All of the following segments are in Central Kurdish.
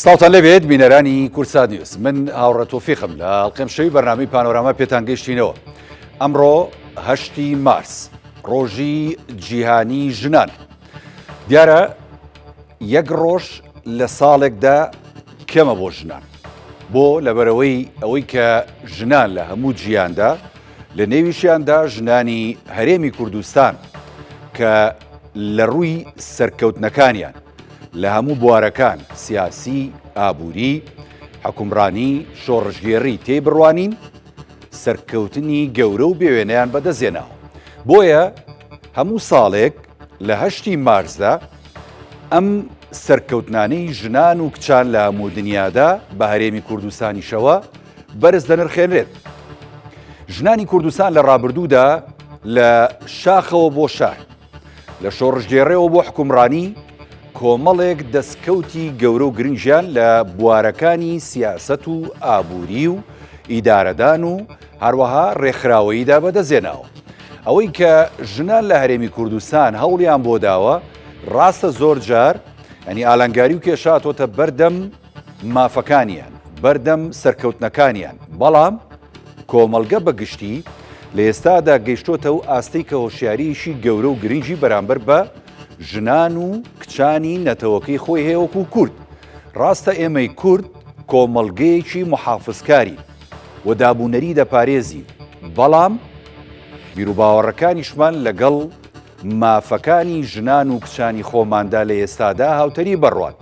سڵاوتان لێبێت بینەرانی کوردسات نیوز من هاوڕێ تۆفیقم لە ئەڵقەی ئەمشەوی بەرنامەی پانۆراما پێتان گەیشتینەوە ئەمڕۆ هەشتی مارس ڕۆژی جیهانی ژنان دیارە یەک ڕۆژ لە ساڵێکدا کەمە بۆ ژنان بۆ لەبەرەوەی ئەوەی کە ژنان لە هەموو جیاندا لە نێویشیاندا ژنانی هەرێمی کوردستان کە لە ڕووی سەرکەوتنەکانیان لە هەموو بوارەکان سیاسی، ئابووری، حکومڕانی، شۆڕشگێڕی تێی بڕوانین، سەرکەوتنی گەورە و بێوێنەیان بەدەستهێناوە. بۆیە هەموو ساڵێک لە هەشتی مارسدا ئەم سەرکەوتنانەی ژنان و کچان لە هەموو دنیادا بە هەرێمی کوردستانیشەوە بەرز دەنرخێنرێت. ژنانی کوردستان لە ڕابردوودا لە شاخەوە بۆ شار، لە شۆڕشگێڕێەوە بۆ حکومڕانی کۆمەڵێک دەستکەوتی گەورە و گرنگیان لە بوارەکانی سیاسەت و ئابووری و ئیدارەدان و هەروەها ڕێکخراوەییدا بەدەستێناوە. ئەوەی کە ژنان لە هەرێمی کوردستان هەوڵیان بۆ داوە ڕاستە زۆر جار ئەنی ئالنگاری و کێشاتۆتە بەردەم مافەکانیان، بەردەم سەرکەوتنەکانیان، بەڵام کۆمەڵگە بە گشتی لە ئێستادا گەیشتۆتە ئەو ئاستەی کە هۆشیارییەکی گەورە و گرنگی بەرامبەر بە ژنان و کچانی نەتەوەکەی خۆی هەیە وەکو کورد. ڕاستە ئێمەی کورد کۆمەڵگەیەکی موحافزکارین و دابونەری دەپارێزین، بەڵام بیروباوەڕەکانیشمان لەگەڵ مافەکانی ژنان و کچانی خۆماندا لە ئێستادا هاوتەریب بڕوات.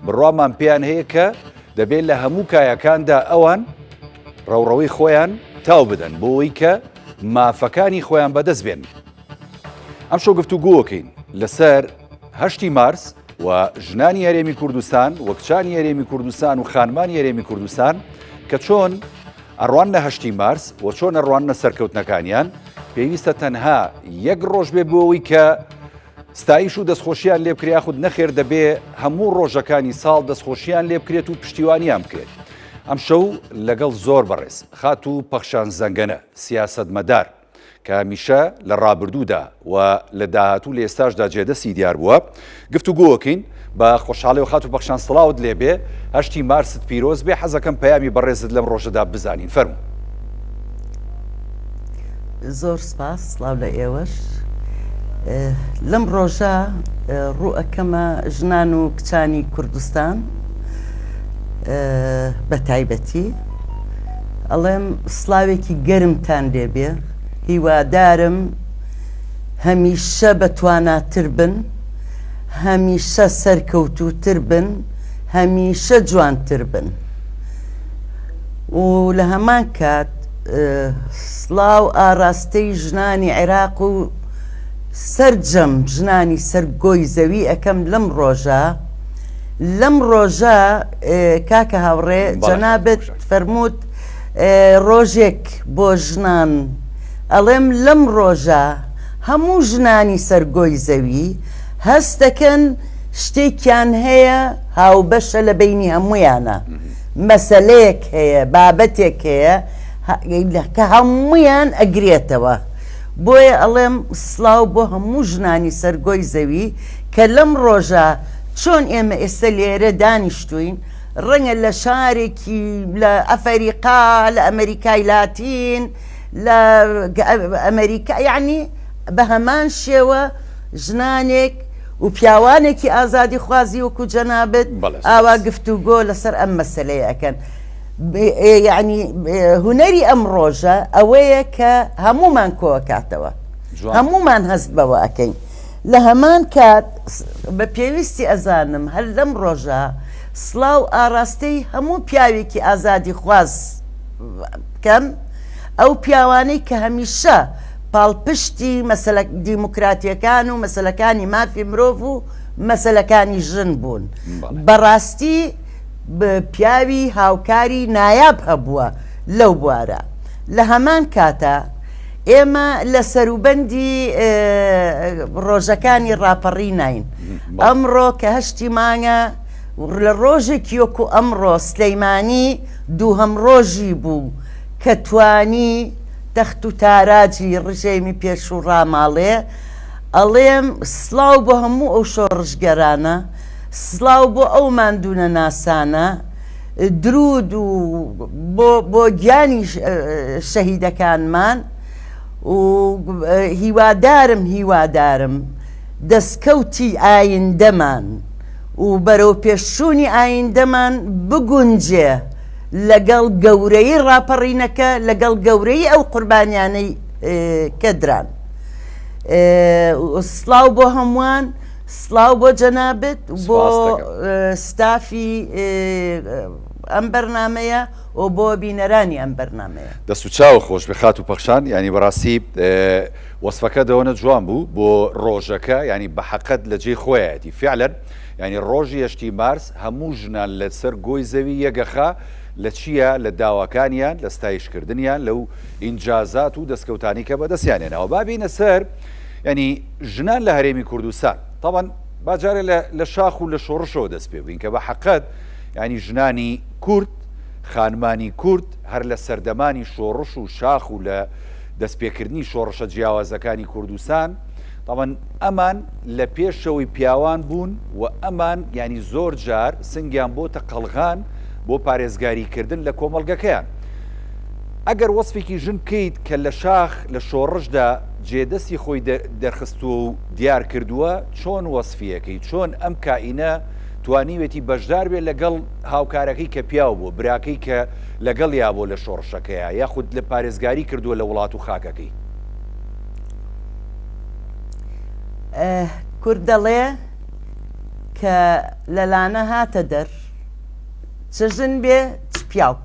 بڕوامان پێیان هەیە کە دەبێت لە هەموو کایەکاندا ئەوان ڕەوڕەوەی خۆیان تاو بدەن بۆ ئەوەی کە مافەکانی خۆیان بەدەست بێن. ئەمشەو گفتوگۆکەین لەسەر هەشتی مارس و ژنانی هەرێمی کوردستان و کچانی هەرێمی کوردستان و خانمانی هەرێمی کوردستان کە چۆن ئەڕواننە هەشتی مارس و چۆن ئەڕواننە سەرکەوتنەکانیان، پێویستە تەنها یەک ڕۆژ بێ بۆ ئەوەی کە ستایش و دەستخۆشیان لێ بکرێ یاخود نەخێر دەبێ هەموو ڕۆژەکانی ساڵ دەستخۆشیان لێ بکرێت و پشتیوانیان بکرێت. ئەمشەو لەگەڵ زۆر بەڕێز خاتوو پەخشان زەنگەنە سیاسەتمەدار، کە هەمیشە لە ڕابردوودا و لە داهاتوو لە ئێستاشدا جێدەستی دیار بووە گفتوگۆکەین بە خۆشحاڵی و خاتوو پەخشان سڵاوت لێبێ هەشتی مارست پیرۆز بێ حەزەکەم پەیامی بەڕێزت لەم ڕۆژەدا بزانین فەرموو. زۆر سپاس سڵاو لە ئێوەش لەم ڕۆژە ڕوو ئەکەمە ژنان و کچانی کوردستان بە تایبەتی ئەڵێم سڵاوێکی گەرمتان لێبێ هیوادارم هەمیشە بە تواناتر بن هەمیشە سەرکەوتووتر بن هەمیشە جوانتر بن و لە هەمان کات سڵاو ئاراستەی ژنانی عێراق و سەرجەم ژنانی سەر گۆی زەوی ئەکەم لەم ڕۆژە لەم ڕۆژە کاکە هاوڕێ جەنابت فەرمووت ڕۆژێک بۆ ژنان ئەڵێم لەم ڕۆژە هەموو ژنانی سەر گۆی زەوی هەست دەکەن شتێکیان هەیە هاوبەشە لە بەینی هەموویانە مەسەلەیەک هەیە بابەتێک هەیە کە هەموویان ئەگرێتەوە بۆیە ئەڵێم سڵاو بۆ هەموو ژنانی سەر گۆی زەوی کە لەم ڕۆژە چۆن ئێمە ئێستا لێرە دانیشتووین ڕەنگە لە شارێکی لە ئەفەریقا لە ئەمریکای لاتین لە ئەمریکا یعنی بە هەمان شێوە ژنانێک و پیاوانێکی ئازادی خوازی وەکو جەنابت ئاوا گفتوگۆ لەسەر ئەم مەسلەیە ئەکەن یعنی هونەری ئەم ڕۆژە ئەوەیە کە هەمومان کۆکاتەوە هەمومان هەست بەوە ئەکەین لە هەمان کات بە پێویستی ئەزانم هەر لەم ڕۆژە سڵاو ئاراستەی هەموو پیاوێکی ئازادیخواز بکەم، ئەو پیاوانەی کە هەمیشە پاڵپشتی مەسەلە دیموکراتیەکان و مەسەلەکانی مافی مرۆڤ و مەسەلەکانی ژن بوون. بەڕاستی پیاوی هاوکاری نایاب هەبووە لەو بوارە. لە هەمان کاتا ئێمە لە سەروبەندی ڕۆژەکانی ڕاپەڕیناین. ئەمڕۆ کە هەشتی مانگە لە ڕۆژێکی وەکو ئەمڕۆ سلەیمانی دووهەم ڕۆژی بوو کە توانی تەخت و تاراجی ڕژێمی پێشوو ڕاماڵێ، ئەڵێم سڵاو بۆ هەموو ئەو شۆڕشگێرانە. سڵاو بۆ ئەو ماندوونەناسانە، دروود و بۆ بۆ گیانی شەهیدەکانمان و هیوادارم هیوادارم دەستکەوتی ئایندەمان و بەرەوپێشچوونی ئایندەمان بگونجێ لەگەڵ گەورەیی ڕاپەڕینەکە، لەگەڵ گەورەیی ئەو قوربانیانەی کە دران. سڵاو بۆ هەمووان، سڵاو بۆ جەنابت، بۆ ستافی ئەم بەرنامەیە و بۆ بینەرانی ئەم بەرنامەیە. دەست و چاوت خۆش بێ خاتوو پەخشان، یانی بەڕاستی وەسفەکەت ئەوەنە جوان بوو بۆ ڕۆژەکە، یانی بە حەقت لە جێی خۆیایەتی فعلەن یانی ڕۆژی هەشتی مارس هەموو ژنان لە سەر گۆی زەوی یەگەخا لە چییە لە داواکانیان لە ستایشکردنیان لەو ئینجازات و دەستکەوتانی کە بەدەستیان هێناوە با بێینە سەر یانی ژنان لە هەرێمی کوردستان تاوان با جارێ لە شاخ و لە شۆڕشەوە دەست پێ بکەین کە بە حەقەت یانی ژنانی کورد خانمانی کورد هەر لە سەردەمانی شۆڕش و شاخ و لە دەستپێکردنی شۆڕشە جیاوازەکانی کوردستان تاوان ئەمان لە پێشەوەی پیاوان بوون و ئەمان یانی زۆر جار سنگیان بۆتە قەڵغان بۆ پارێزگاری کردن لە کۆمەڵگەکەیان. ئەگەر وەسفێکی ژن بکەیت کە لە شاخ لە شۆڕشدا جێ دەستی خۆی دەرخستووە و دیار کردووە چۆن وەسفی ئەکەی؟ چۆن ئەم کائینە توانیوێتی بەشدار بێت لەگەڵ هاوکارەکەی کە پیاو بووە، براکەی کە لەگەڵیا بووە لە شۆڕشەکەیا یاخود لە پارێزگاری کردووە لە وڵات و خاکەکەی؟ کورد دەڵێ کە لە لانە هاتە دەر چ ژن بێ چ پیاو.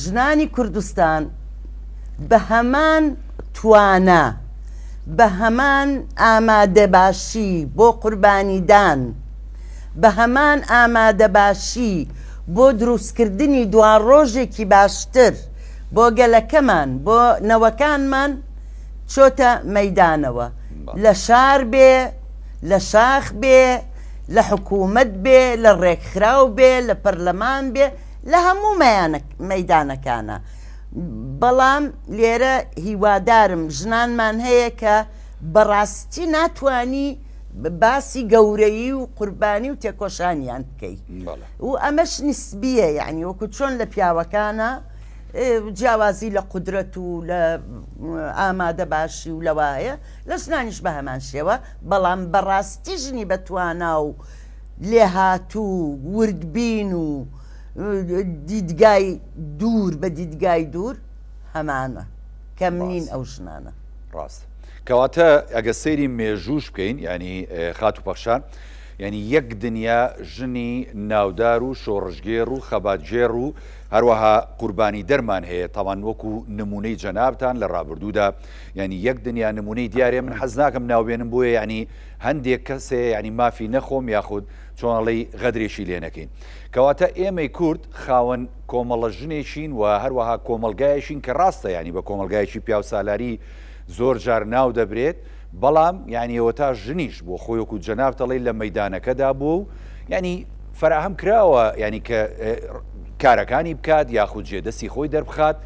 ژنانی کوردستان بە هەمان توانا، بە هەمان ئامادەباشی بۆ قوربانیدان، بە هەمان ئامادەباشی بۆ دروستکردنی دواڕۆژێکی باشتر بۆ گەلەکەمان، بۆ نەوەکانمان چۆتە مەیدانەوە. لە شار بێ، لە شاخ بێ، لە حکوومەت بێ، لە ڕێکخراو بێ، لە پەرلەمان بێ، لە هەموو مەیدانەکانە بەڵام لێرە هیوادارم ژنانمان هەیە کە بەڕاستی ناتوانی باسی گەورەیی و قوربانی و تێکۆشانیان بکەی و ئەمەش نسبیە یعنی وەکو چۆن لە پیاوەکانە جیاوازی لە قودرەت و لە ئامادە باشی و لەوە هەیە لە ژنانیش بە هەمان شێوە بەڵام بەڕاستی ژنی بە توانا و لێهاتوو و وردبین و دیدگای دوور بە دیدگای دوور هەمانە کەم نین ئەو ژنانە. ڕاست کەواتە ئەگە سەیری مێژووش بکەین ینی خاتوو پەخشان ینی یەک دنیا ژنی ناودار و شۆڕشگێڕ و خەباتگێڕ و هەروەها قوربانی دەرمان هەیە تاوان وەکو نمونەی جەنابتان لە ڕابردوودا ینی یەک دنیا نمونەی دیارێ من حەز ناکەم ناوبێنم بۆیە ینی هەندێک کەس هەیە یانی مافی نەخۆم یاخود چۆن ئەڵێی غەدرێکی لێ نەکەین. کەواتە ئێمەی کورد خاوەن کۆمەڵە ژنێکین و هەروەها کۆمەڵگایەکین کە ڕاستە یانی بە کۆمەڵگایەکی پیاوسالاری زۆر جار ناو دەبرێت بەڵام یانی ئەوەتا ژنیش بۆ خۆی وەکو جەنابت ئەڵێی لە مەیدانەکەدا بووە و یانی فەراهەم کراوە یانی کە کارەکانی بکات یاخود جێدەستی خۆی دەربخات.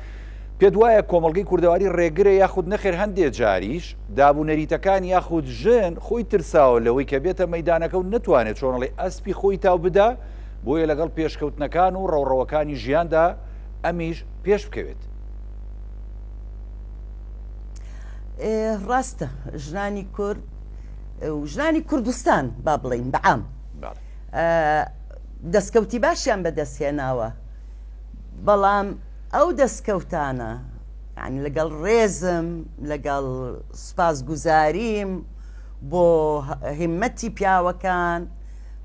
پێت وایە کۆمەڵگەی کوردەواری ڕێگرە یاخود نەخێر هەندێ جاریش داب و نەریتەکان یاخود ژن خۆی ترساوە لەوەی کە بێتە مەیدانەکە و نەتوانێت چۆن ئەڵێی ئەسپی خۆی تاو بدا بۆیە لەگەڵ پێشکەوتنەکان و ڕەوڕەوەکانی ژیاندا ئەمیش پێش بکەوێت. ڕاستە ژنانی کورد و ژنانی کوردستان با بڵێین بە عام دەستکەوتی باشیان بەدەستهێناوە بەڵام ئەو دەستکەوتانە یانی لەگەڵ ڕێزم، لەگەڵ سوپاسگوزاریم بۆ هیممەتی پیاوەکان،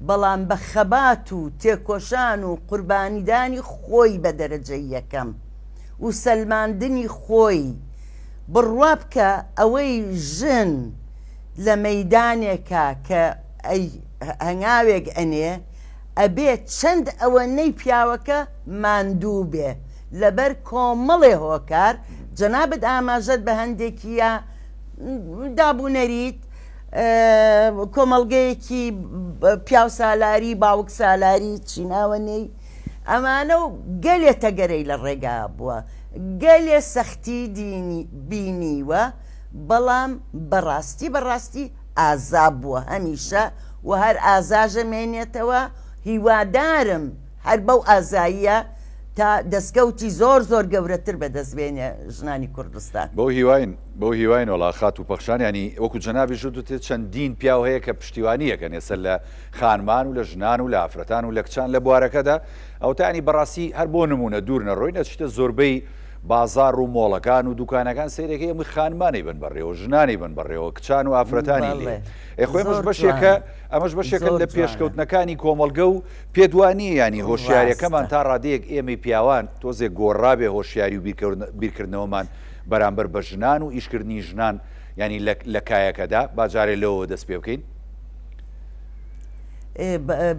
بەڵام بە خەبات و تێکۆشان و قوربانیدانی خۆی بە دەرەجەی یەکەم و سەلماندنی خۆی، بڕوا بکە ئەوەی ژن لە مەیدانێکا کە هەنگاوێک ئەنێ، ئەبێ چەند ئەوەنەی پیاوەکە ماندوو بێ لەبەر کۆمەڵێ هۆکار، جەنابت ئاماژەت بە هەندێکییا دابونەریت، کۆمەڵگەیەکی پیاوسالاری، باوکسالاری، چیناوە نێی، ئەمانە و گەلێ تەگەرەی لە ڕێگا بووە، گەلێ سەختی بینیوە، بەڵام بەڕاستی بەڕاستی ئازا بووە هەمیشە. و هەر ئازاش ئەمێنێتەوە، هیوادارم هەر بەو ئازاییە تا دەستکەوتی زۆر زۆر گەورەتر بەدەست بێنێ ژنانی کوردستان. بەو هیواین بەو هیواین وەڵا خاتوو پەخشان یانی وەکو جەنابیشت وتت چەندین پیاو هەیە کە پشتیوانی ئەکەن ئێستا لە خانمان و لە ژنان و لە ئافرەتان و لە کچان لە بوارەکەدا ئەوەتا یانی بەڕاستی هەر بۆ نموونە دوور نەڕۆین ئەچیتە زۆربەی بازاڕ و مۆڵەکان و دوکانەکان سەیرەکەی هەمووی خانمانی بن بەڕێوە ژنانی بن بەڕێوە کچان و ئافرەتانی لێ ئێ خۆی ئەمەش بەشێکە ئەمەش بەشێکە لە پێشکەوتنەکانی کۆمەڵگە و پێت وا نییە ینی هۆشیارەکەمان تا ڕادەیەک ئێمەی پیاوان تۆزێک گۆڕابێ هۆشیاری و بیرکردنەوەمان بەرامبەر بە ژنان و ئیشکردنی ژنان ینی لە کایەکەدا با جارێ لەوەوە دەست پێ بکەین.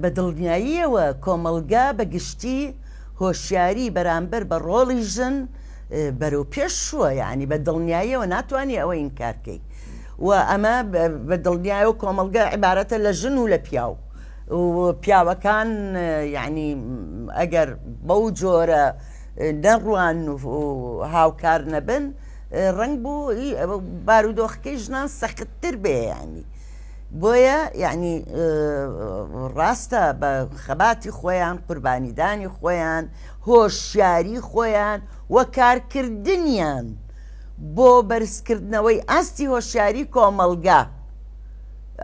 بە دڵنیاییەوە کۆمەڵگا بە گشتی هۆشیاری بەرامبەر بە ڕۆڵی ژن بەرەو پێش چووە یعنی بە دڵنیاییەوە ناتوانانی ئەوە ئینکار کەی و ئەمە بە دڵنیایەوە کۆمەڵگە عیبارەتە لە ژن و لە پیاو و پیاوەکان یعنی ئەگەر بەو جۆرە نەڕوان و هاوکار نەبن ڕەنگ بوو بارودۆخەکەی ژنان سەختتر بێ یعنی بۆیە یعنی ڕاستە بە خەباتی خۆیان قوربانیدانی خۆیان هۆشیاری خۆیان و کارکردنیان بۆ بەرزکردنەوەی ئاستی هۆشیاری کۆمەڵگا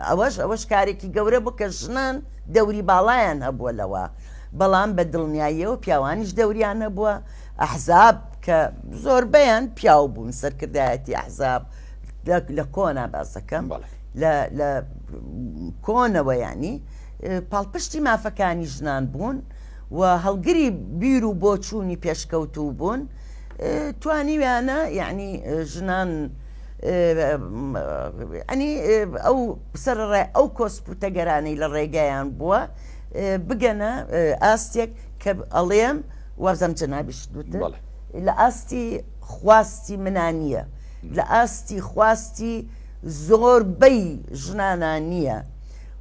ئەوەش ئەوەش کارێکی گەورە بوو کە ژنان دەوری باڵایان هەبووە لەوە بەڵام بە دڵنیاییەوە پیاوانیش دەوریان هەبووە ئەحزاب کە زۆربەیان پیاو بوون سەرکردایەتی ئەحزاب لە کۆنا باسەکەم لە کۆنەوە ینی پاڵپشتی مافەکانی ژنان بوون و هەڵگری بیر و بۆچوونی پێشکەوتوو بوون توانیویانە یعنی ژنان ئەنی ئەو سەرڕای ئەو کۆسپ و تەگەرانەی لە ڕێگایان بووە بگەنە ئاستێک کە ئەڵێم وابزانم جەنابیشت وتت لە ئاستی خواستی منا نییە لە ئاستی خواستی زۆربەی ژنانا نییە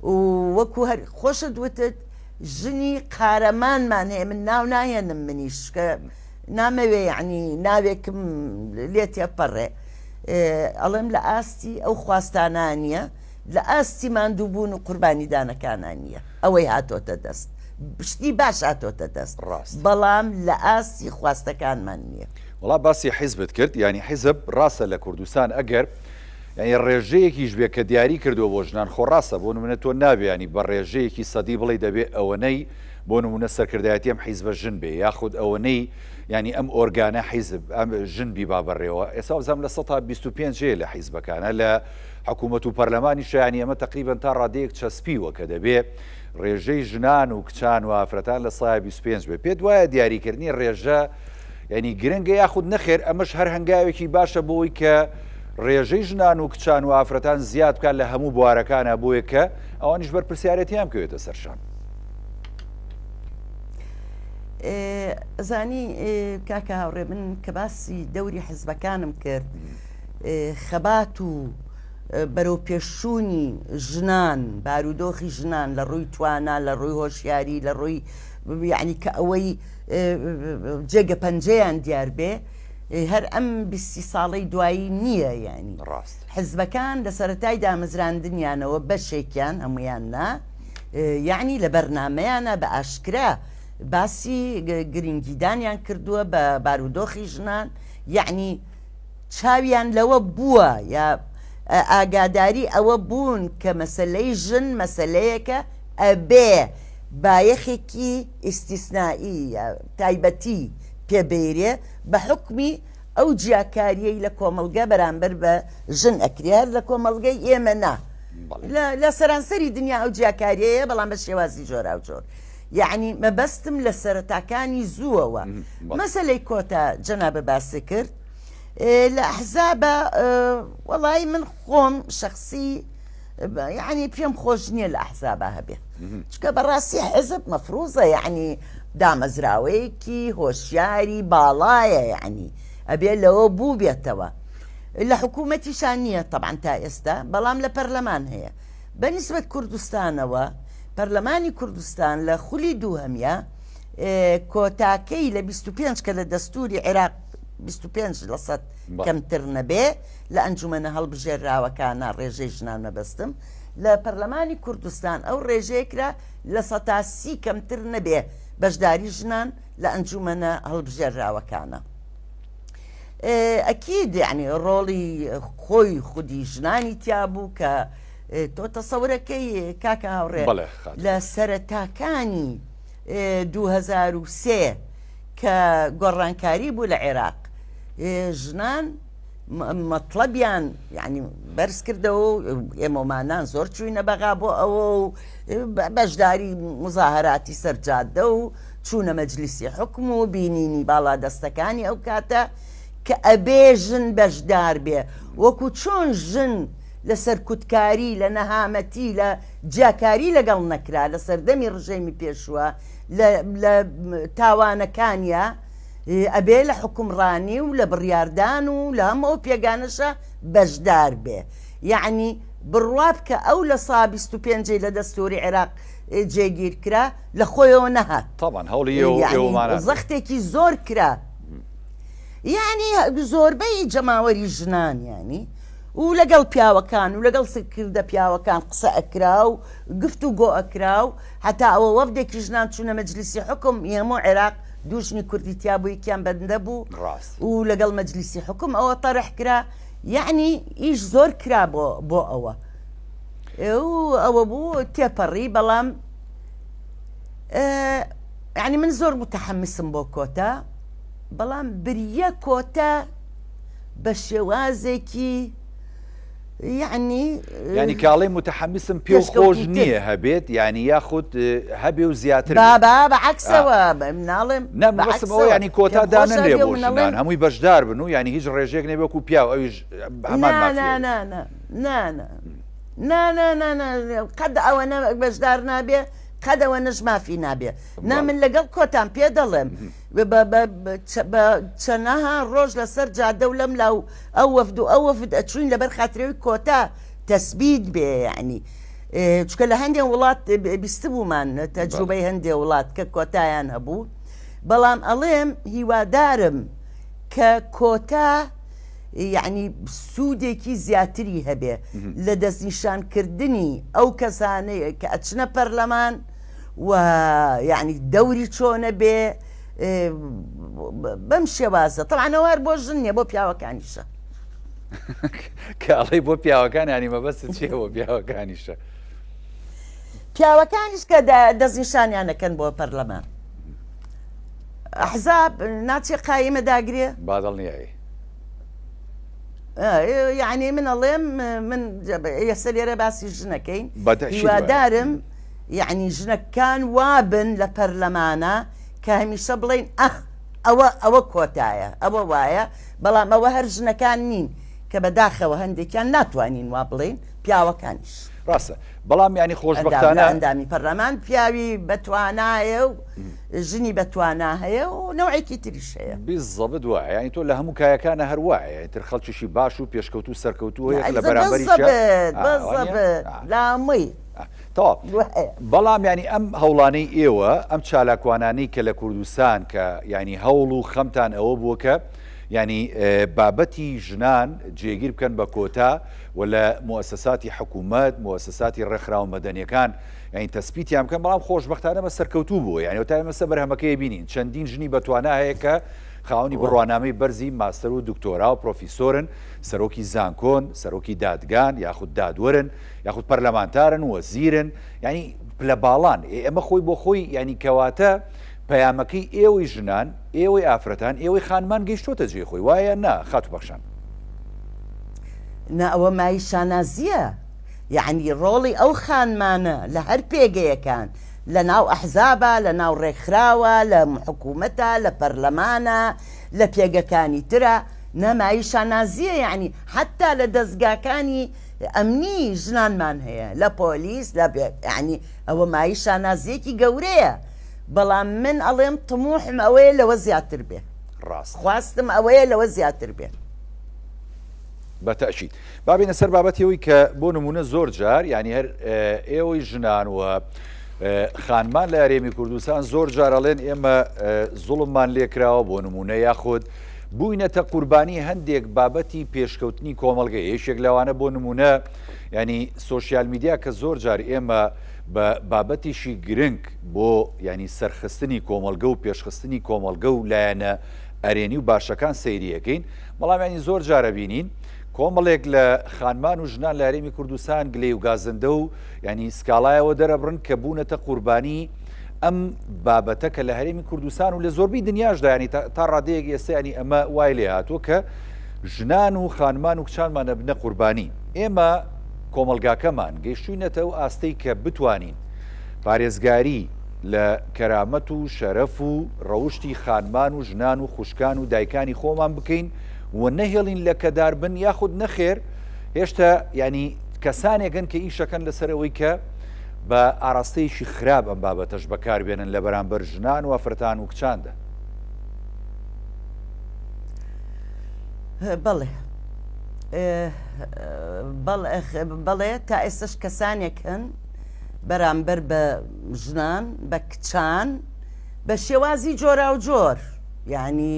و وەکو هەر خۆشت وتت ژنی قارەمانمان هەیە من ناو ناهێنم منیش کە نامەوێ یعنی ناوێکم لێ تێپەڕێ ئەڵێم لە ئاستی ئەو خواستانە نییە لە ئاستی ماندووبوون و قوربانیدانەکانە نییە ئەوەی هاتۆتە دەست شتی باش هاتۆتە دەست ڕاست بەڵام لە ئاستی خواستەکانمان نییە. وەڵا باسی حیزبت کرد یانی حیزب ڕاستە لە کوردستان ئەگەر یانی ڕێژەیەکیش بێ کە دیاری کردووە بۆ ژنان خۆ ڕاستە بۆ نمونە تۆ نابێ ینی بە ڕێژەیەکی سەدی بڵێ دەبێ ئەوەنەی بۆ نمونە سەرکردایەتی ئەم حیزبە ژن بێ یاخود ئەوەنەی ینی ئەم ئۆرگانە حیزب ئەم ژن بیبا بەڕێوە ئێستا بزانم لە 125 هەیە لە حیزبەکانە لە حکوومەت و پەرلەمانی شایانی ئەمە تقریبا تا ڕادەیەک چەسپیوە کە دەبێ ڕێژەی ژنان و کچان و ئافرەتان لە سای 25 بێ پێت وایە دیاریکردنی ڕێژە یعنی گرنگە یاخود نەخێر ئەمەش هەر هەنگاوێکی باشە بۆی کە ڕێژەی ژنان و کچان و ئافرەتان زیاد بکات لە هەموو بوارەکانە بۆیە کە ئەوانیش بەرپرسیارەتیان بکەوێتە سەرشان. زانی کاکە هاوڕێ من کە باسی دەوری حزبەکانم کرد خەبات و بەرەو پێشچوونی ژنان بارودۆخی ژنان لە ڕووی توانا لە ڕووی هۆشیاری لە ڕووی یعنی کە ئەوەی جێگە پەنجەیان دیار بێ هەر ئەم بیستی ساڵەی دوایی نییە یعنی ڕاست حزبەکان لە سەتای دامەزراندنیانەوە بەشێکیان هەمویان نا یعنی لە بەرنمەیانە بە ئاشکرا باسی گرنگیدانیان کردووە بە بارودۆخی ژنان یعنی چاویان لەوە بووە یا ئاگاداری ئەوە بوون کە مەسەلەی ژن مەسەلەیەکە ئەبێ بایەخێکی ئیستیسنائی یا تایبەتی پێ بەیرێ بە حوکمی ئەو جیاکاریەی لە کۆمەڵگە بەرامبەر بە ژن ئەکرێ هەر لە کۆمەڵگەی ئێمە نا لە سەرانسەری دنیا ئەو جیاکاریەیە بەڵام بە شێوازی جۆراوجۆر یعنی مەبەستم لە سەرەتاکانی زووەوە مەسەلەی کۆتا جەنابە باسی کرد لە ئەحزابە وەڵی من خۆم شخصی یعنی پێم خۆش نییە لە ئەحزابە هەبێ چکە بەڕاستی حزب مەفروزە یعنی دامەزراوەیەکی هۆشیاری باڵایە یعنی ئەبێ لەوە بوو بێتەوە لە حکوومەتیشان نییە طبعا تا ئێستا بەڵام لە پەرلەمان هەیە بە نیسبەت کوردستانەوە پەرلەمانی کوردستان لە خولی دووهەمیا کۆتاکەی لە 25 کە لە دەستوری عێراق. 25 لە سەد کەمتر نەبێ لە ئەنجومەنە هەڵبژێرراوەکانە ڕێژەی ژنان مەبەستم لە پەرلەمانی کوردستان ئەو ڕێژەیە کرا 30% کەمتر نەبێ بەشداری ژنان لە ئەنجومەنە هەڵبژێرراوەکانە. ئەکید یعنی ڕۆڵی خۆی خودی ژنانی تیا بوو کە تۆ تەسەورەکەی کاکە هاوڕێ لە سەرەتاکانی 2003 کە گۆڕانکاری بوو لە عێراق ژنان مەتڵەبیان یعنی بەرز کردەوە و ئێمەمانان زۆر چوینە بەغا بۆ ئەوە و بەشداری مزاهراتی سەرجادە و چوونە مەجلیسی حکم و بینینی باڵا دەستەکانی ئەو کاتە کە ئەبێ ژن بەشدار بێ وەکو چۆن ژن لە سەرکوتکاری لە نەهامەتی لە جیاکاری لەگەڵ نەکرا لە سەردەمی ڕژێمی پێشووە لە تاوانەکانیا ئەبێ لە حوکمڕانی و لە بڕیاردان و لە هەموو ئەو پێگانەشا بەشدار بێ یەعنی بڕوا بکە ئەو لە سا 25 لە دەستوری عێراق جێگیر کرا لە خۆیەوە نەهات طبعا هەوڵی ئێوەمانە زەختێکی زۆر کرا یعنی زۆربەی جەماوەری ژنان ینی و لەگەڵ پیاوەکان و لەگەڵ سکردە پیاوەکان قسە ئەکرا و گفت و گۆ ئەکرا و هەتا ئەوە وەفدێکی ژنان چوونە مەجلیسی حوکم ی هەموو عێراق دوو ژنی کوردی تیا بوو یەکیان بەندە بوو ڕاست. و لەگەڵ مەجلیسی حوکم ئەوە تەرح کرا یەعنی ئیش زۆر کرا بۆ بۆ ئەوە و ئەوە بوو تێپەڕی بەڵام یعنی من زۆر متحمسم بۆ کۆتا بەڵام بریە کۆتا بە شێوازێکی یەعنی یانی کاڵێ متحمسم پێ خۆش نییە هەبێت یانی یاخود هەبێ و زیاتر بابا بە عکسەوە ناڵێم نەمەسمەوە ینی کۆتا دانەنرێ بۆ ژنان هەمووی بەشدار بن و ینی هیچ ڕێژێک نەبێ وەکو پیاو ئەویش هەمان قەد ئەوە بەشدار نابێ قەد ئەوە نەش مافی نابێ نا من لەگەڵ کۆتان پێ دەڵێم بە چەنەها ڕۆژ لەسەر جادە و لەم لاو ئەو وەفد و ئەو وەفد ئەچوین لەبەر خاترەوەی کۆتا تەسبیت بێ یعنی چکە لە هەندێک وڵات بیستبوومان تەجروبەی هەندێ وڵات کە کۆتایان هەبوو بەڵام ئەڵێم هیوادارم کە کۆتا یعنی سوودێکی زیاتری هەبێ لە دەستنیشانکردنی ئەو کەسانەیە کە ئەچنە پەرلەمان و یعنی دەوری چۆنە بێ بەم شێوازە تەبعەن ئەوە هەر بۆ ژن نیە بۆ پیاوەکانیشە. کە ئەڵێی بۆ پیاوەکان ینی مەبەستت چییە بۆ پیاوەکانیشە؟ پیاوەکانیش کە دەستنیشانیان ئەکەن بۆ پەرلەمان ئەحزاب ناچێ قایمە داگرێ با دڵنیایی یعنی من ئەڵێم من ئێستا لێرە باسی ژنەکەین هیوادارم یعنی ژنەکان وابن لە پەرلەمانە کە هەمیشە بڵێین ئەه ئەوە ئەوە کۆتایە ئەوە وایە، بەڵام ئەوە هەر ژنەکان نین کە بەداخەوە هەندێکیان ناتوانین وا بڵێین پیاوەکانیش. ڕاستە بەڵام یانی خۆشبەختانە. ئەندامی پەرلەمان پیاوی بەتوانایە و ژنی بەتوانا هەیە و نەوعێکی تریش هەیە. بیزەبت وایە یانی تۆ لە هەموو کایەکانە هەر وایە ئیتر خەڵکیشی باش و پێشکەوتوو سەرکەوتوو هەیە لە بەرامبەریشیا. بزەبت بزەبت لە هەمووی. تەواو بەڵام یانی ئەم هەوڵانەی ئێوە ئەم چالاکوانانەی کە لە کوردستان کە یانی هەوڵ و خەمتان ئەوە بووە کە یانی بابەتی ژنان جێگیر بکەن بە کۆتا و لە موسەساتی حکوومەت موسەساتی ڕێکخراوە مەدەنیەکان یانی تەسپیتیان بکەن بەڵام خۆشبەختانە بە سەرکەوتوو بووە یانی تا ئێمە بەرهەمەکەی بینین چەندین ژنی بەتوانا هەیە کە خاوەنی بڕوانامەی بەرزی ماستەر و دکتۆرا و پرۆفیسۆرن سەرۆکی زانکۆن سەرۆکی دادگان یاخود دادوەرن یاخود پەرلەمانتارن وەزیرن یعنی پلە باڵان ئێ ئەمە خۆی بۆ خۆی یعنی کەواتە پەیامەکەی ئێوەی ژنان ئێوەی ئافرەتان ئێوەی خانمان گەیشتۆتە جێ خۆی وایە نا خاتو پەخشان؟ نا ئەوە مای شانازیە یعنی ڕۆڵی ئەو خانمانە لە هەر پێگەیەکان لە ناو ئەحزابە لە ناو ڕێکخراوە لە حکوومەتە لە پەرلەمانە لە پێگەکانی ترە نا مای شانازیە یعنی حتا لە دەزگاکانی ئەمنی ژنانمان هەیە لە پۆلیس لە یانی ئەوە مایەی شانازیەکی گەورەیە بەڵام من ئەڵێم تموحم ئەوەیە لەوە زیاتر بێ ڕاست خواستم ئەوەیە لەوە زیاتر بێ. بە تەئکید. با بێینە سەر بابەتی ئەوەی کە بۆ نموونە زۆر جار یانی هەر ئێوەی ژنان و خانمان لە هەرێمی کوردستان زۆر جار ئەڵێن ئێمە زوڵممان لێکراوە بۆ نموونە یاخود بووینەتە قوربانی هەندێک بابەتی پێشکەوتنی کۆمەڵگە، یەکێک لەوانە بۆ نموونە یانی سۆشیال میدیا کە زۆر جار ئێمە بە بابەتێکی گرنگ بۆ یانی سەرخستنی کۆمەڵگە و پێشخستنی کۆمەڵگە و لایەنە ئەرێنی و باشەکان سەیری ئەکەین، بەڵام یانی زۆر جار ئەبینین کۆمەڵێک لە خانمان و ژنان لە هەرێمی کوردستان گلەی و گازندە و یانی سکاڵایەوە دەرەبڕن کە بوونەتە قوربانی ئەم بابەتە کە لە هەرێمی کوردستان و لە زۆربەی دنیاشدا ینی تا ڕادەیەک ئێستا ینی ئەمە وای لێ هاتووە کە ژنان و خانمان و کچانمان ئەبنە قوربانی. ئێمە کۆمەڵگاکەمان گەیشتوینەتە ئەو ئاستەی کە بتوانین پارێزگاری لە کەرامەت و شەرەف و ڕەوشتی خانمان و ژنان و خوشکان و دایکانی خۆمان بکەین و نەهێڵین لەکەدار بن یاخود نەخێر هێشتا ینی کەسانێکن کە ئیشەکەن لەسەر ئەوەی کە بە ئاراستەیەکی خراپ ئەم بابەتەش بەکاربێنن لە بەرامبەر ژنان و ئافرەتان و کچاندا. بەڵێ بەڵێ تا ئێستش کەسانێک هەن بەرامبەر بە ژنان بە کچان بە شێوازی جۆراوجۆر یعنی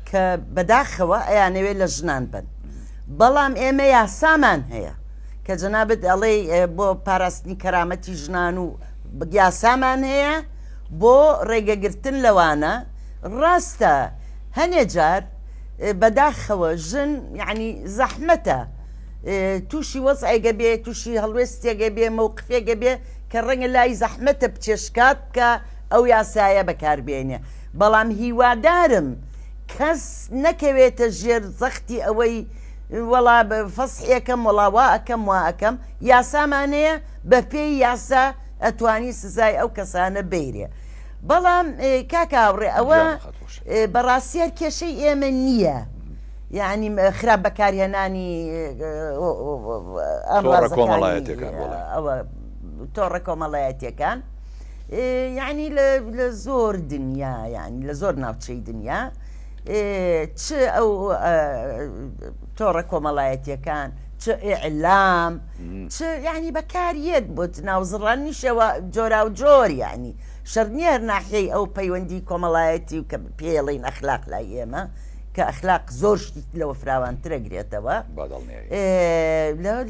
کە بەداخەوە ئەیانەوێت لە ژنان بن بەڵام ئێمە یاسامان هەیە کە جەنابت ئەڵێی بۆ پاراستنی کەرامەتی ژنان و یاسامان هەیە بۆ ڕێگەگرتن لەوانە ڕاستە هەنێ جار بەداخەوە ژن یعنی زەحمەتە تووشی وەزعێگە بێ تووشی هەڵوێستێگە بێ مەوقفێگە بێ کە ڕەنگە لای زەحمەتە بچێ شکات بکە ئەو یاسایە بەکاربێنێ بەڵام هیوادارم کەس نەکەوێتە ژێر زەختی ئەوەی وەڵا فەسحی ئەکەم وەڵا وا ئەکەم وا ئەکەم یاسامان هەیە بەپێی یاسا ئەتوانی سزای ئەو کەسانە بەیرێ بەڵام کاکە هاوڕێ ئەوە بەڕاستی هەر کێشەی ئێمە نییە یعنی خراپ بەکارهێنانی کۆمەڵایەتەکان ئەوە تۆڕە کۆمەڵایەتیەکان یعنی لە زۆر دنیا یعنی لە زۆر ناوچەی دنیا چ ئەو تۆڕە کۆمەڵایەتیەکان چ ئیعلام چ یعنی بەکاریەت بۆت ناوزڕانیشەوە جۆرا و جۆر یعنی شەر نییە هەر ناحیەی ئەو پەیوەندی کۆمەڵایەتی و کە پێڵین ئەخلاق لای ئێمە کە ئەخلاق زۆر شتی لەوە فراوانترە گرێتەوە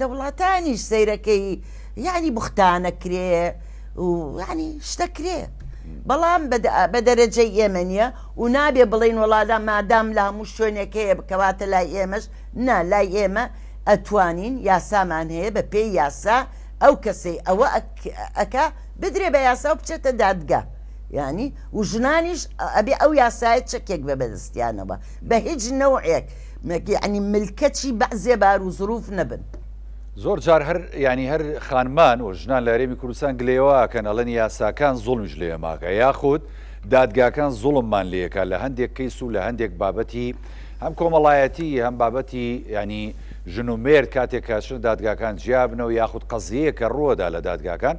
لە وڵاتانیش سەیرەکەی یعنی بوختانە کرێ و یعنی شتە کرێ بەڵام بە دەرەجەی ئێمە نییە و نابێ بڵێین وەڵا لا مادام لە هەموو شوێنێک هەیە کەواتە لای ئێمەش نا لای ئێمە ئەتوانین یاسامان هەیە بە پێی یاسا ئەو کەسەی ئەوە ئەکا بدرێ بە یاسا و بچێتە دادگا یعنی و ژنانیش ئەبێ ئەو یاسایە چەکێک بە بەدەستیانەوە بە هیچ نەوعێک یعنی ملکەچی بەعزێ بار و زروف نەبن. زۆر جار هەر یانی هەر خانمان و ژنان لە هەرێمی کوردستان گلەیەوە ئەکەن ئەڵێن یاساکان زوڵمیش لێ ماکە یاخود دادگاکان زوڵممان لێکا لە هەندێک کەیس و لە هەندێک بابەتی هەم کۆمەڵایەتی هەم بابەتی ینی ژن و مێرد کاتێک کە چن دادگاکان جیابنەوە یاخود قەزیەیە کە ڕووەدا لە دادگاکان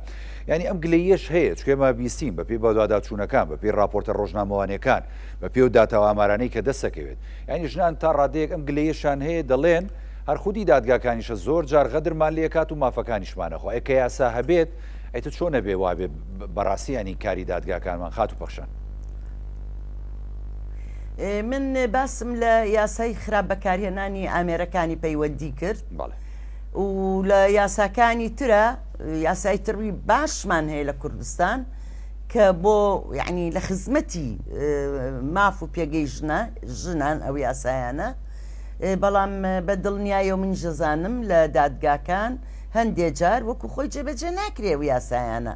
یعنی ئەم گلەیەش هەیە چکێمە بیستین بەپێی بەدواداچوونەکان بەپێی راپۆرتە ڕۆژنامەوانیەکان بەپێی و داتا و ئامارانەی کە دەستەکەوێت یعنی ژنان تا ڕادەیەک ئەم گلەیەشان هەیە دەڵێن هەر خودی دادگاکانیشە زۆر جار غەدرمان لێکات و مافەکانیشمان ئەخوا ئێ کە یاسا هەبێت ئەی تۆ چۆن ئەبێ وابێ بەڕاستی یانی کاری دادگاکانمان خاتوو پەخشان. من باسم لە یاسای خراپ بەکارهێنانی ئامێرەکانی پەیوەندی کرد و لە یاساکانی ترە یاسای تری باشمان هەیە لە کوردستان کە بۆ یعنی لە خزمەتی ماف و پێگەی ژنە ژنان ئەو یاسایانە بەڵام بە دڵنیایەوە منیش دەزانم لە دادگاکان هەندێ جار وەکو خۆی جێبەجێ ناکرێ ئەو یاسایانە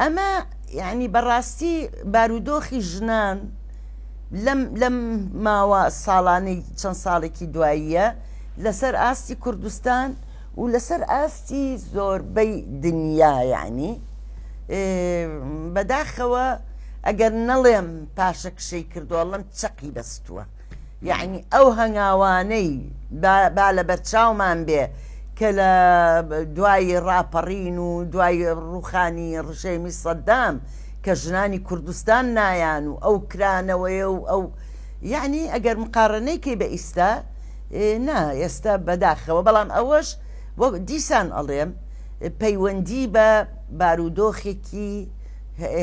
ئەمە یعنی بەڕاستی بارودۆخی ژنان لەم لەم ماوە ساڵانەی چەند ساڵێکی دواییە لەسەر ئاستی کوردستان و لەسەر ئاستی زۆربەی دنیا یعنی بەداخەوە ئەگەر نەڵێم پاشەکشەی کردووەڵم چەقی بەستووە یەعنی ئەو هەنگاوانەی با لەبەرچاومان بێ کە لە دوای ڕاپەڕین و دوای ڕووخانی ڕژێمی سەدام کە ژنانی کوردستان نایان و ئەو کرانەوەیە و ئەو یەعنی ئەگەر مقارەنەی کەی بە ئیستا نا ئێستا بەداخەوە بەڵام ئەوەش وەک دیسان ئەڵێم پەیوەندی بە بارودۆخێکی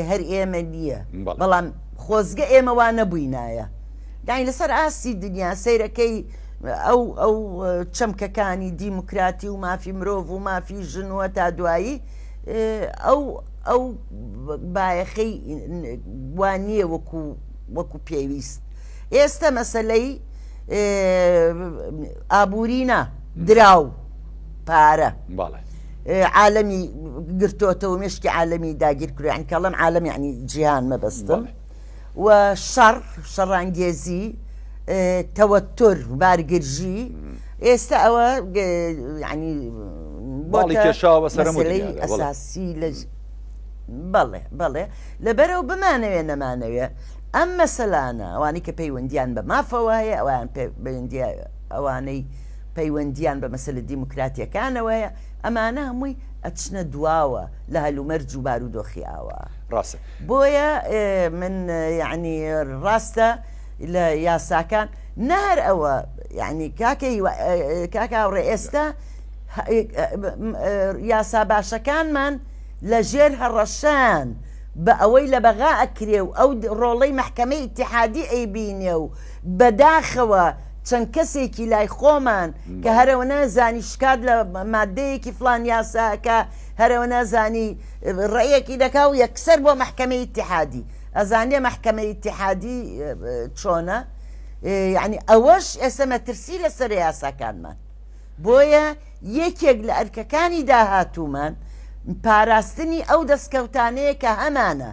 هەر ئێمە نییە بەڵام خۆزگە ئێمە وا نەبووینایە. یانی لەسەر ئاستی دنیا سەیرەکەی ئەو ئەو چەمکەکانی دیموکراتی و مافی مرۆڤ و مافی ژن و تا دوایی ئەو ئەو بایەخەی وا نییە وەکو وەکو پێویست ئێستا مەسلەی ئابووری نا دراو پارە عالەمی گرتۆتەوە مشکی عالەمی داگیر کرد کەڵم عالەم یعنی جیهان مەبەستم. و شەڕ، شەڕانگێزی، تەوەتور، بارگرژی، ئێستا ئەوە یانی باڵی کێشاوە بەسەر هەموو مەسەلەی دنیادا، بەڵێ. ئەساسی لە بەڵێ بەڵێ لەبەرەوە بمانەوێ نەمانەوێ ئەم مەسەلانە ئەوانەی کە پەیوەندیان بە مافەوە هەیە ئەوان پەیوەندی ئەوانەی پەیوەندیان بە مەسەلە دیموکراتیەکانەوە هەیە ئەمانە هەمووی ئەچنە دواوە لە هەلومەرج و بارودۆخی ئاوا. ڕاستە. بۆیە من یەعنی ڕاستە لە یاساکان نە هەر ئەوە یەعنی کاکە هیوا کاکە هاوڕێ ئێستا یاسا باشەکانمان لە ژێر هەڕەشان بە ئەوەی لە بەغا ئەکرێ و ئەو ڕۆڵەی مەحکەمەی ئیتیحادی ئەیبینێ و بەداخەوە چەند کەسێکی لای خۆمان کە هەرەوە نازانی شکات لە مادەیەکی فلان یاساکە هەرەوە نازانی ڕێیەکی دەکا و یەکسەر بۆ مەحکەمەی ئیتیحادی ئەزانێ مەحکەمەی ئیتیحادی چۆنە یعنی ئەوەش ئێستا مەترسی لەسەر یاساکانمان بۆیە یەکێک لە ئەرکەکانی داهاتوومان پاراستنی ئەو دەستکەوتانەیە کە هەمانە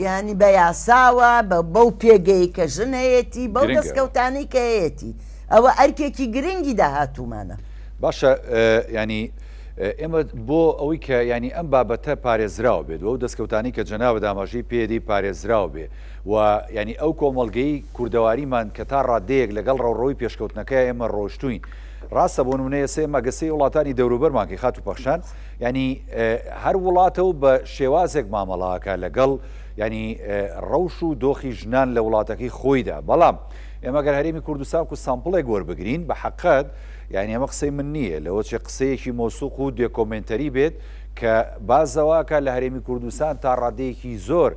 یانی بە یاساوە بە بەو پێگەی کە ژن هەیەتی بەو دەستکەوتانەی کە هەیەتی ئەوە ئەرکێکی گرنگی داهاتوومانە. باشە ینی ئێمە بۆ ئەوەی کە ینی ئەم بابەتە پارێزراو بێت و ئەو دەستکەوتانی کە جەنابت ئاماژەی پێدی پارێزراو بێ و ینی ئەو کۆمەڵگەی کوردەواریمان کە تا ڕادەیەک لەگەڵ ڕەوڕەوەی پێشکەوتنەکە ئێمە ڕۆشتوین ڕاستە بۆ نمونە ئێستا ئێمە گەسەی وڵاتانی دەوروبەرمان کەی خاتوو پەخشان ینی هەر وڵاتە و بە شێوازێک مامەڵاکە لەگەڵ ینی ڕەوش و دۆخی ژنان لە وڵاتەکەی خۆیدا بەڵام ئێمە گەر هەرێمی کوردستان و sample ێک وەربگرین بە حقت یعنی ئەمە قسەی من نییە لەوە چێ قسەیەکی مۆسوق و documentary بێت کە بازەواکە لە هەرێمی کوردستان تا ڕادەیەکی زۆر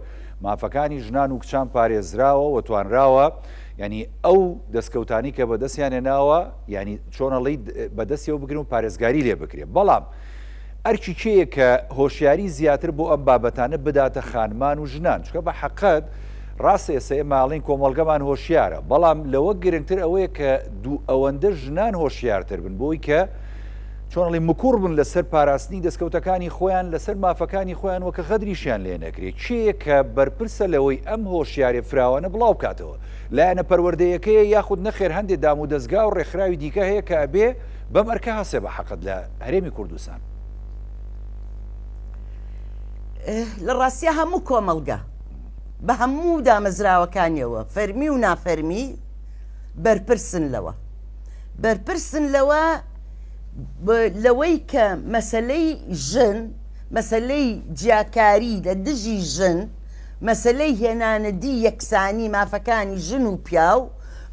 مافەکانی ژنان و کچان پارێزراوە و توانراوە یعنی ئەو دەستکەوتانی کە بەدەستیان هێناوە یعنی چۆن ئەڵێی بەدەستیەوە بگرن و پارێزگاری لێ بکرێ بەڵام ئەرکی کێیە کە هۆشیاری زیاتر بۆ ئەم بابەتانە بداتە خانمان و ژنان چکە بە حەقەت ڕاستە ئێستا ئێمە ئەڵێین کۆمەڵگەمان هۆشیارە بەڵام لەوە گرنگتر ئەوەیە کە دوو ئەوەندە ژنان هۆشیارتر بن بۆی کە چۆن ئەڵێ مکوڕ بن لەسەر پاراستنی دەستکەوتەکانی خۆیان لەسەر مافەکانی خۆیان وەکە غەدریشیان لێ نەکرێت کێیە کە بەرپرسە لەوەی ئەم هۆشیارێ فراوانە بڵاو بکاتەوە لایەنە پەروەردەیەکەیە یاخود نەخێر هەندێ دامودەزگا و ڕێکخراوی دیکە هەیە کە ئەبێ بەم ئەرکە هەسێ بە حەقت لە هەرێمی کوردستان؟ لە ڕاستیا هەموو کۆمەڵگە بە هەموو دامەزراوەکانیەوە فەرمی و نافەرمی بەرپرسن لەوە بەرپرسن لەوە لەوەی کە مەسلەی ژن مەسلەی جیاکاری لە دژی ژن مەسەلەی هێنانەدی یەکسانی مافەکانی ژن و پیاو،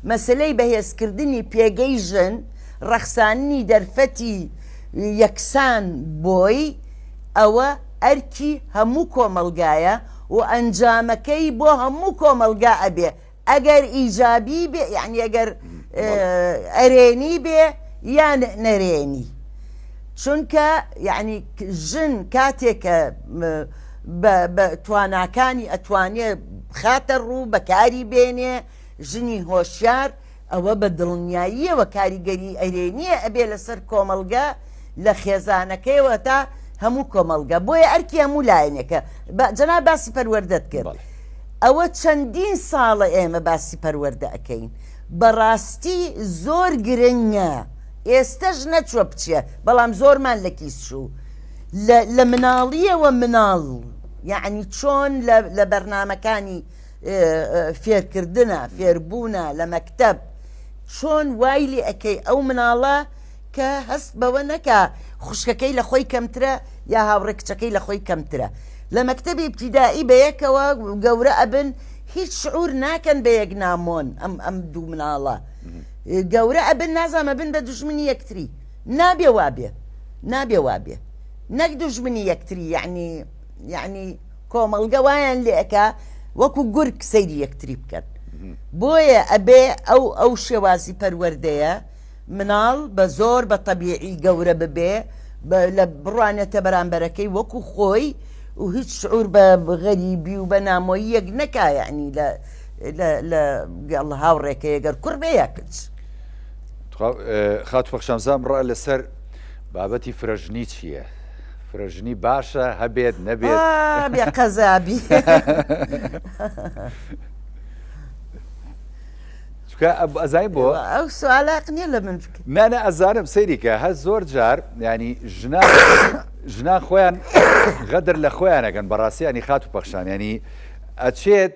مەسەلەی بەهێزکردنی پێگەی ژن، ڕەخساندنی دەرفەتی یەکسان بۆی، ئەوە ئەرکی هەموو کۆمەڵگایە و ئەنجامەکەی بۆ هەموو کۆمەڵگا ئەبێ ئەگەر ئیجابی بێ یانی ئەگەر ئەرێنی بێ یان نەرێنی چونکە یعنی ژن کاتێک کە بە تواناکانی ئەتوانێ بخاتە ڕوو بەکاری بێنێ ژنی هۆشیار ئەوە بە دڵنیاییەوە کاریگەری ئەرێنیە ئەبێ لەسەر کۆمەڵگە لە خێزانەکەیەوە تا هەموو کۆمەڵگە بۆیە ئەرکی هەموو لایەنێکە جەناب باسی پەروەردەت کرد ئەوە چەندین ساڵە ئێمە باسی پەروەردە ئەکەین بەڕاستی زۆر گرنگە ئێستەش نەچوە بچێ بەڵام زۆرمان لە کیس چوو لە مناڵیەوە مناڵ یعنی چۆن لە بەرنمەکانی فێرکردنە فێربوونە لە مەکتەب چۆن وای لێ ئەکەی ئەو مناڵە کە هەست بەوە نەکا خوشکەکەی لە خۆی کەمترە یا هاوڕێ کچەکەی لە خۆی کەمترە لە مەکتەبی ئیبتیدائی بەیەکەوە گەورە ئەبن هیچ شعور ناکەن بە یەک نامۆن ئەم ئەم دوو مناڵە گەورە ئەبن نازانم ئەبن بە دوژمنی یەکتری نابێ وابێ نابێ وابێ نەک دوژمنی یەکتری یعنی یعنی کۆمەڵگە وایان لێ ئەکا وەکو گورگ سەیری یەکتری بکەن. بۆیە ئەبێ ئەو ئەو شێوازی پەروەردەیە مناڵ بە زۆر بە تەبیعی گەورە ببێ لە بڕوانێتە بەرامبەرەکەی وەکو خۆی و هیچ شعور بە غەریبی و بە نامۆییەک نەکا یعنی لە لە گەڵ هاوڕێکەی گەر کوڕ بێ یا کچ. خاتوو پەخشان زام ڕا لەسەر بابەتی فرەژنی چییە؟ فرەژنی باشە هەبێت نەبێت؟ بێ قەزابی. چونکە ئەزای بۆ ئەو سوالاق نییە لە من بکە نانە ئەزانم سەیریکە هە زۆر جار ینی ژنان ژنان خۆیان غەدر لە خۆیانەکەن بەڕاستیانی خات و پەخشان ینی ئەچێت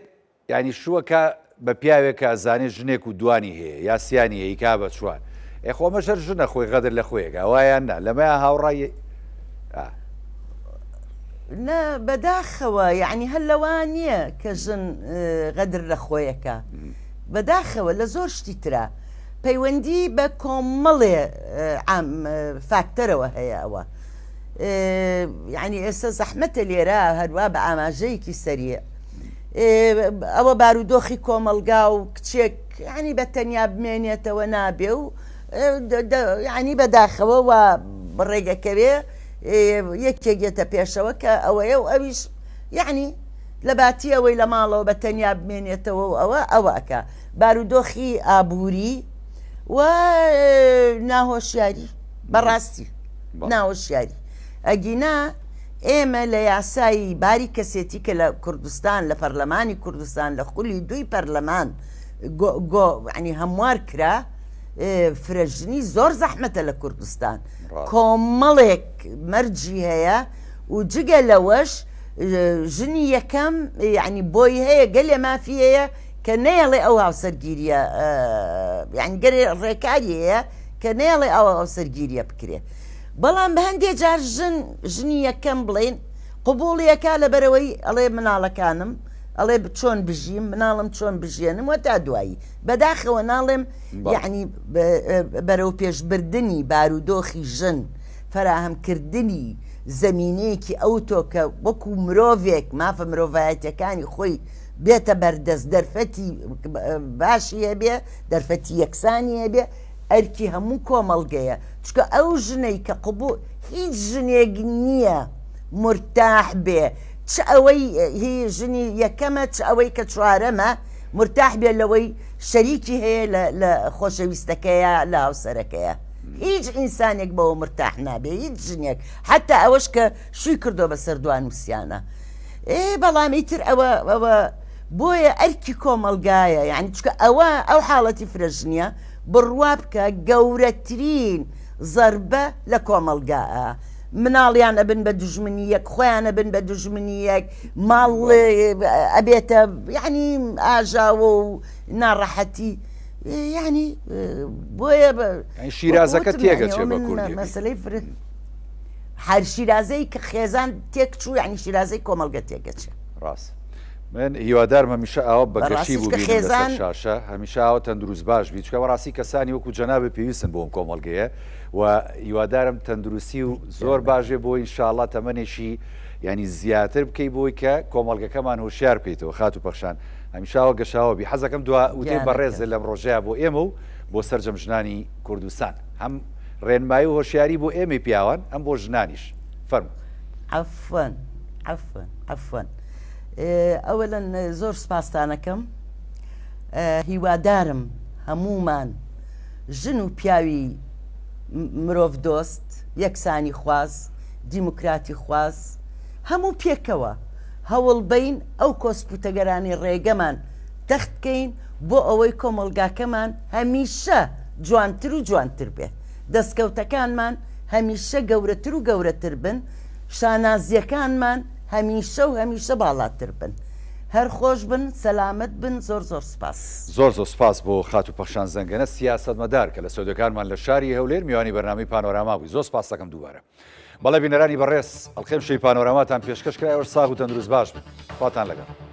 یانی شووەکە بە پیاوێک کە ئەزانێ ژنێک و دوانی هەیە یا سیانی هەیە ئیکا بە چوار ئێ خۆ ئەمەش هەر ژنە خۆی غەدر لە خۆی ئەکا وایە یان نا لەمەیا هاوڕای ئا. نا بەداخەوە یەعنی هەر لەوە نییە کە ژن غەدر لە خۆیەکە بەداخەوە لە زۆر شتی ترا پەیوەندی بە کۆمەڵێ عام فاکتەرەوە هەیە ئەوە یعنی ئێستا زەحمەتە لێرە هەروە بە ئاماژەیەکی سەریع ئەوە بارودۆخی کۆمەڵگا و کچێک ینی بە تەنیا بمێنێتەوە نابێ و ینی بەداخەوە و ڕێگەکەوێ یەکێک یەتە پێشەوە کە ئەوەیە و ئەویش یعنی لە باتی ئەوەی لە ماڵەوە بە تەنیا بمێنێتەوە و ئەوە ئەوەکە بارودۆخی ئابووری و ناهۆشیاری بەڕاستی ناهۆشیاری ئەگینا ئێمە لە یاسای باری کەسێتی کە لە کوردستان لە پەرلەمانی کوردستان لە خولی دووی پەرلەمان گۆ ینی هەموار کرا فرەژنی زۆر زەحمەتە لە کوردستان کۆمەڵێک مەرجی هەیە و جگە لەوەش ژنی یەکەم یعنی بۆی هەیە گەلێ مافی هەیە کە نەیەڵێ ئەو هاوسەرگیریە یعنی گەلێ ڕێکاری هەیە کە نەیەڵێ ئەو هاوسەرگیریە بکرێ بەڵام بە هەندێ جار ژن ژنی یەکەم بڵێین قبوڵی ئەکا لەبەرئەوەی ئەڵێ مناڵەکانم ئەڵێ چۆن بژیم مناڵم چۆن بژێنم و تا دوایی بەداخەوە ناڵێم یعنی بەرەو پێشبردننی بارودۆخی ژن فەراهەمکردنی زمینەیەکی ئەوتۆ کە وەکو مرۆڤێک مافە مرۆڤایەتەکانی خۆی بێتە بەردەست دەرفەتی باشی هەبێ دەرفەتی یەکسانی هەبێ ئەرکی هەموو کۆمەڵگەیە چونکە ئەو ژنەی کە قبوڵ هیچ ژنێک نییە مورتاح بێ چ ئەوەی هی ژنی یەکەمە چ ئەوەی کە چوارەمە مورتاح بێ لەوەی شەریکی هەیە لە خۆشەویستەکەیە لە هاوسەرەکەیە هیچ ئینسانێک بەوە مرتاح نابێ هیچ ژنێک حتا ئەوەش کە شووی کردو بەسەر دوان وسیانە ئێ بەڵام ئیتر ئەوە ئەوە بۆیە ئەرکی کۆمەڵگایە یعنی چکە ئەوە ئەو حاڵەتی فرەژنیە بڕوا بکە گەورەترین زەربە لە کۆمەڵگا مناڵیان ئەبن بە دوژمنی یەک خۆیان ئەبن بە دوژمنی یەک ماڵ ئەبێتە یعنی ئاژاوە و ناڕەحەتی یعنی بۆیە شیرازەکە تێگەچێ بە کوردی مەسلەی فرە هەر شیرازەی کە خێزان تێک چوو یعنی شیرازەی کۆمەڵگە تێگەچێ ڕاست من هیوادارم هەمیشە ئاوا بە گەشی ببینم لەسەر شاشە هەمیشە ئاوا تەندروست باش بی چونکە بەڕاستی کەسانی وەکو جەنابت پێویستن بۆ ئەم کۆمەڵگەیە و هیوادارم تەندروستی و زۆر باش بێ بۆی انشاءاللە تەمەنێکی ینی زیاتر بکەی بۆی کە کۆمەڵگەکەمان هۆشیار بکەیتەوە خاتوو پەخشان هەمیشە ئاوا گەشاوە بی حەزەکەم دوا وتەی بەڕێزت لەم ڕۆژەیە بۆ ئێمە و بۆ سەرجەم ژنانی کوردستان هەم ڕێنمایی و هۆشیاری بۆ ئێمەی پیاوان هەم بۆ ژنانیش فەرموو. عەفوەن عەفوەن عەفوەن ئەوەلەن زۆر سپاستانەکەم هیوادارم هەموومان ژن و پیاوی مرۆڤ دۆست یەکسانی خواز دیموکراتی خواز هەموو پێکەوە هەوڵ بین ئەو کۆسپوتەگەرانی ڕێگەمان تەخت بکەین بۆ ئەوەی کۆمەڵگاکەمان هەمیشە جوانتر و جوانتر بێ دەستکەوتەکانمان هەمیشە گەورەتر و گەورەتر بن شانازیەکانمان هەمیشە و هەمیشە باڵاتر بن. هەر خۆش بن سەلامەت بن زۆر زۆر سپاس. زۆر زۆر سپاس بۆ خاتوو پەخشان زەنگەنە سیاسەتمەدار کە لە ستۆدیۆکانمان لە شاری هەولێر میوانی بەرنامەی پانۆراما بووی زۆر سپاست دەکەم دووبارە. بەڵێ بینەرانی بەڕێز ئەڵقەی ئەمشەوی پانۆراماتان پێشکەش کرا ئێوەش ساغ و تەندروست باش بن خواتان لەگەڵ.